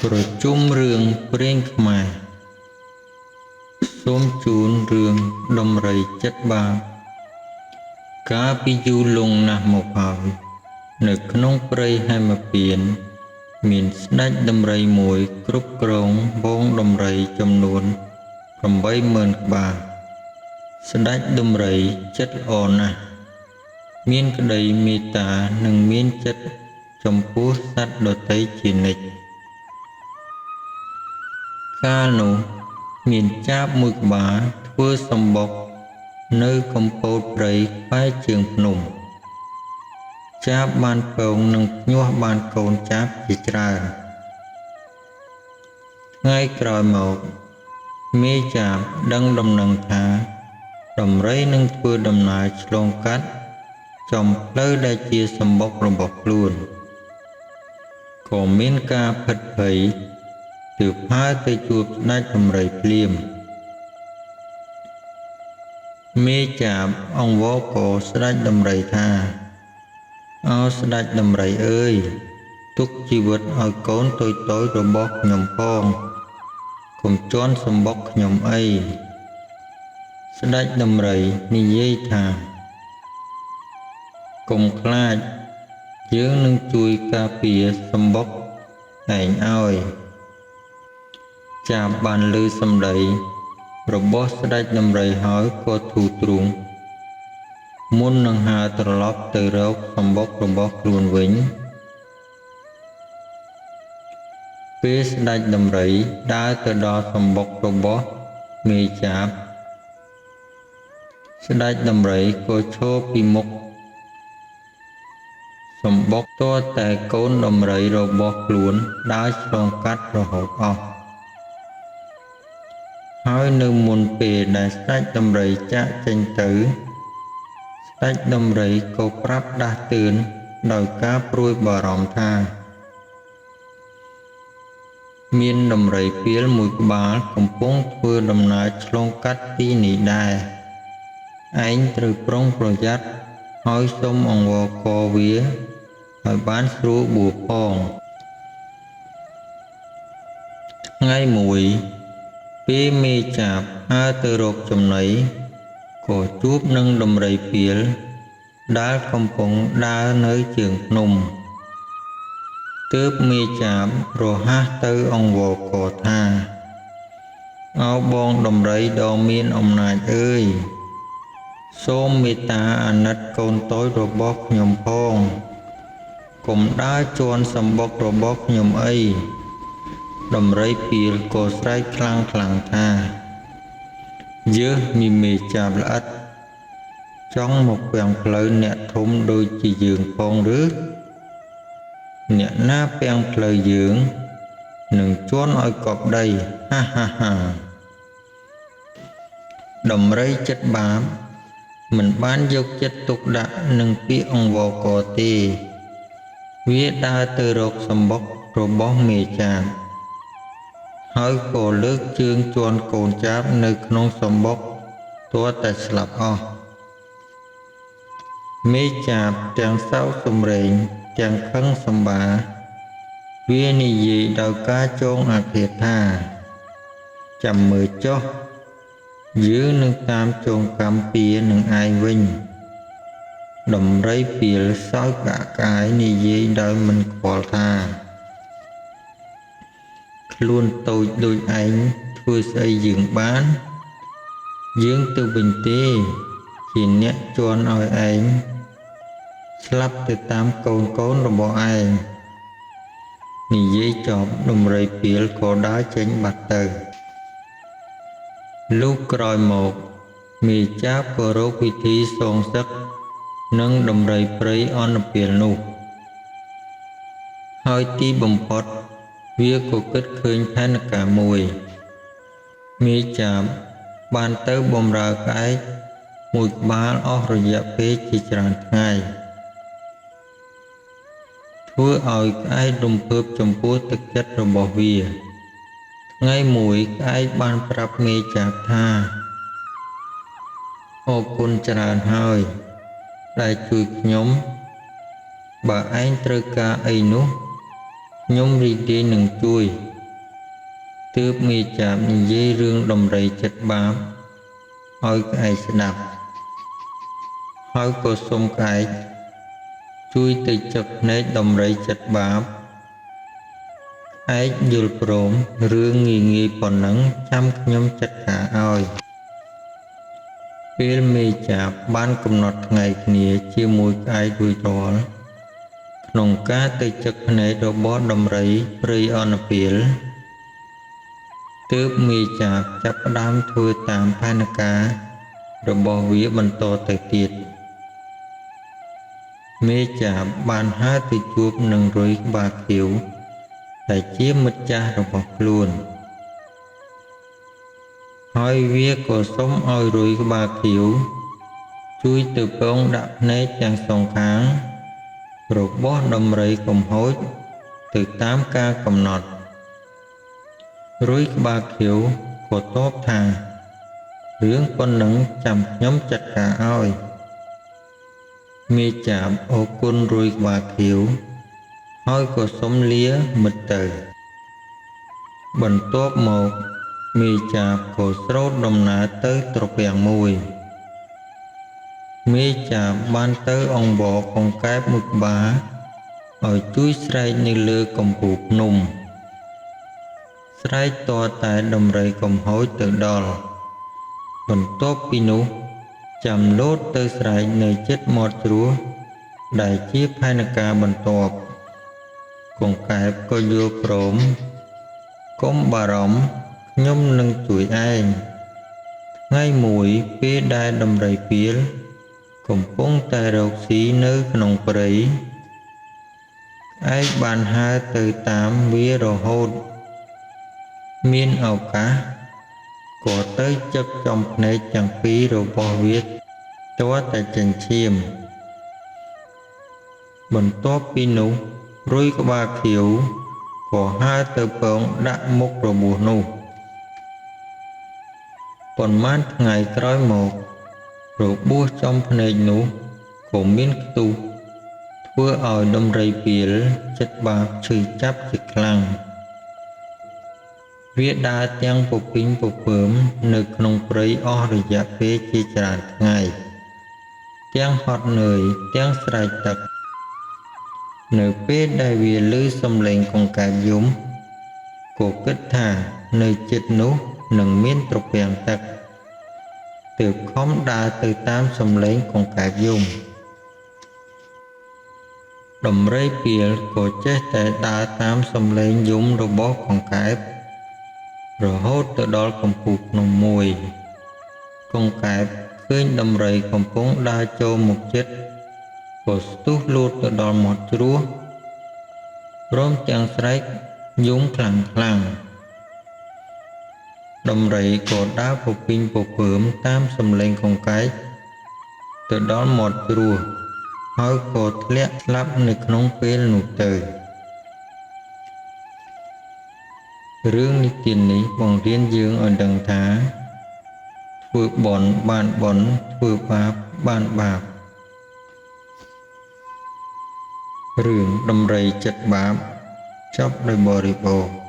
ប្រជុំរឿងព្រេងខ្មែរសូមជូនរឿងដំរីចិត្តបាបកាលពីយូរលង់ណាស់មកហើយនៅក្នុងព្រៃហេមពាន្តមានស្ដេចដំរីមួយគ្រប់គ្រងហ្វូងដំរីចំនួន 80000 ក្បាលស្ដេចដំរីចិត្តល្អណាស់មានក្តីមេត្តានិងមានចិត្តចំពោះសត្វដទៃជានិច្ចកាលនោះមានចាបមួយក្បាលធ្វើសម្បុកនៅកំពូលព្រៃក្បែរជើងភ្នំចាបបានពងនិងភ្ញាស់បានកូនចាបជាច្រើនថ្ងៃក្រោយមកមេចាបដឹងដំណឹងថាដំរីនឹងធ្វើដំណើរឆ្លងកាត់ចំផ្លូវដែលជាសម្បុករបស់ខ្លួនក៏មានការភិតភ័យទើបហើរទៅជួបស្ដេចដំរីភ្លាមមេចាបអង្វរកស្ដេចដំរីថាអោស្ដេចដំរីអើយទុកជីវិតឲ្យកូនតូចៗរបស់ខ្ញុំផងកុំជាន់សម្បុកខ្ញុំអីស្ដេចដំរីនិយាយថាកុំខ្លាចយើងនឹងជួយការពារសម្បុកឯងឲ្យចាបបានឮសម្ដីរបស់ស្ដេចដំរីហើយក៏ធូរទ្រូងមុននឹងហើរត្រឡប់ទៅរកសម្បុករបស់ខ្លួនវិញពេលស្ដេចដំរីដើរទៅដល់សម្បុករបស់មេចាបស្ដេចដំរីក៏ឈរពីមុខសម្បុកទាល់តែកូនដំរីរបស់ខ្លួនដើរឆ្លងកាត់រហូតអស់ហើយនៅមុនពេលដែលស្ដេចដំរីចាកចេញទៅស្ដេចដំរីក៏ប្រាប់ដាស់តឿនដោយការព្រួយបារម្ភថាមានដំរីពាលមួយក្បាលកំពុងធ្វើដំណើរឆ្លងកាត់ទីនេះដែរឯងត្រូវប្រុងប្រយ័ត្នហើយសូមអង្វរកវាឲ្យបានស្រួលបួលផងថ្ងៃមួយពេលមេចាបហើរទៅរកចំណីក៏ជួបនឹងដំរីពាលដែលកំពុងដើរនៅជើងភ្នំទើបមេចាបរហ័សទៅអង្វរកថាអោបងដំរីដ៏មានអំណាចអើយសូមមេត្តាអាណិតកូនតូចរបស់ខ្ញុំផងកុំដើរជាន់សម្បុករបស់ខ្ញុំអីដំរីពាលក៏ស្រែកខ្លាំងខ្លាំងថាយើសមីមេចាបល្អិតចង់មកពាំងផ្លូវអ្នកធំដូចជាយើងផងឬអ្នកណាពាំងផ្លូវយើងនឹងជន់ឲ្យកប់ដីហាហាហាដំរីចិត្តបាបមិនបានយកចិត្តទុកដាក់នឹងពាក្យអង្វរកទេវាដើរទៅរកសម្បុករបស់មេចាបហើយក៏លើកជើងជាន់កូនចាបនៅក្នុងសម្បុកទាល់តែស្លាប់អស់មេចាបទាំងសោកសំរេងទាំងខឹងសម្បាវានិយាយដោយការចងអាឃាតថាចាំមើលចុះយើងនឹងតាមចងកម្មពៀនឹងឯងវិញដំរីពាលសោចកាក់កាយនិយាយដោយមិនខ្វល់ថាខ្លួនតូចដូចឯងធ្វើស្អីយើងបានយើងទៅវិញទេជាអ្នកជន់ឲ្យឯងស្លាប់ទៅតាមកូនៗរបស់ឯងនិយាយចប់ដំរីពាលក៏ដើរចេញបាត់ទៅលុះក្រោយមកមេចាបក៏រកវិធីសងសឹកនឹងដំរីព្រៃអនពាលនោះហើយទីបំផុតវាក៏គិតឃើញផែនការមួយមេចាបបានទៅបម្រើក្អែកមួយក្បាលអស់រយៈពេលជាច្រើនថ្ងៃធ្វើឲ្យក្អែករំភើបចំពោះទឹកចិត្តរបស់វាថ្ងៃមួយក្អែកបានប្រាប់មេចាបថាអរគុណច្រើនហើយដែលជួយខ្ញុំបើឯងត្រូវការអីនោះខ្ញុំរីករាយនឹងជួយ ទើបមេចាបនិយាយរឿងដំរីចិត្តបាបឲ្យក្អែកស្ដាប់ហើយក៏សុំក្អែកជួយទៅចឹកភ្នែកដំរីចិត្តបាបក្អែកយល់ព្រមរឿងងាយៗប៉ុណ្ណឹងចាំខ្ញុំចាត់ការឲ្យពេលមេចាបបានកំណត់ថ្ងៃគ្នាជាមួយក្អែករួចរាល់ក្នុងការទៅចឹកភ្នែករបស់ដំរីព្រៃអនពាលទើបមេចាបចាប់ផ្ដើមធ្វើតាមផែនការរបស់វាបន្តទៅទៀតមេចាបបានហើរទៅជួបនឹងរុយក្បាលខៀវដែលជាមិត្តចាស់របស់ខ្លួនហើយវាក៏សុំឲ្យរុយក្បាលខៀវជួយទៅពងដាក់ភ្នែកទាំងសងខាងរបស់ដំរីកំហូចទៅតាមការកំណត់រុយក្បាលខៀវក៏តបថារឿងប៉ុណ្ណឹងចាំខ្ញុំចាត់ការឲ្យមេចាបអរគុណរុយក្បាលខៀវហើយក៏សុំលាមិត្តទៅបន្ទាប់មកមេចាបក៏ស្រោតដំណើរទៅត្រពាំងមួយមេចាបបានទៅអង្វរកង្កែបមួយក្បាលឲ្យជួយស្រែកនៅលើកំពូលភ្នំស្រែកតតែដំរីកំហូចទៅដល់បន្ទាប់ពីនោះចាំលោតទៅស្រែកនៅជិតមាត់ជ្រោះដែលជាផែនការបន្ទាប់កង្កែបក៏យល់ព្រមកុំបារម្ភខ្ញុំនឹងជួយឯងថ្ងៃមួយពេលដែលដំរីពាលកំពុងតែរកស៊ីនៅក្នុងព្រៃឯងបានហើរទៅតាមវារហូតមានឱកាសក៏ទៅចឹកចំភ្នែកទាំងពីររបស់វាទាល់តែចិញ្ចៀមបន្ទាប់ពីនោះរុយក្បាលខៀវក៏ហើរទៅពងដាក់មុខរបួសនោះប៉ុន្មានថ្ងៃក្រោយមករបួសចំភ្នែកនោះក៏មានខ្ទុះធ្វើឲ្យដំរីពាលចិត្តបាបឈឺចាប់ជាខ្លាំងវាដើរទាំងពពីងពពើមនៅក្នុងព្រៃអស់រយៈពេលជាច្រើនថ្ងៃទាំងហត់នឿយទាំងស្រែកទឹកនៅពេលដែលវាឮសំឡេងកង្កែបយំក៏គិតថានៅជិតនោះនឹងមានត្រពាំងទឹកទើបខំដើរទៅតាមសំឡេងកង្កែបយំដំរីពាលក៏ចេះតែដើរតាមសំឡេងយំរបស់កង្កែបរហូតទៅដល់កំពូលភ្នំមួយកង្កែបឃើញដំរីកំពុងដើរចូលមកជិតក៏ស្ទុះលោតទៅដល់មាត់ជ្រោះព្រមទាំងស្រែកយំខ្លាំងខ្លាំងដំរីក៏ដើរពពីងពពើមតាមសំឡេងកង្កែបទៅដល់មាត់ជ្រោះហើយក៏ធ្លាក់ស្លាប់នៅក្នុងពេលនោះទៅរឿងនិទាននេះបង្រៀនយើងឲ្យដឹងថាធ្វើបុណ្យបានបុណ្យធ្វើបាបបានបាបរឿងដំរីចិត្តបាបចប់ដោយបរិបូរណ៍។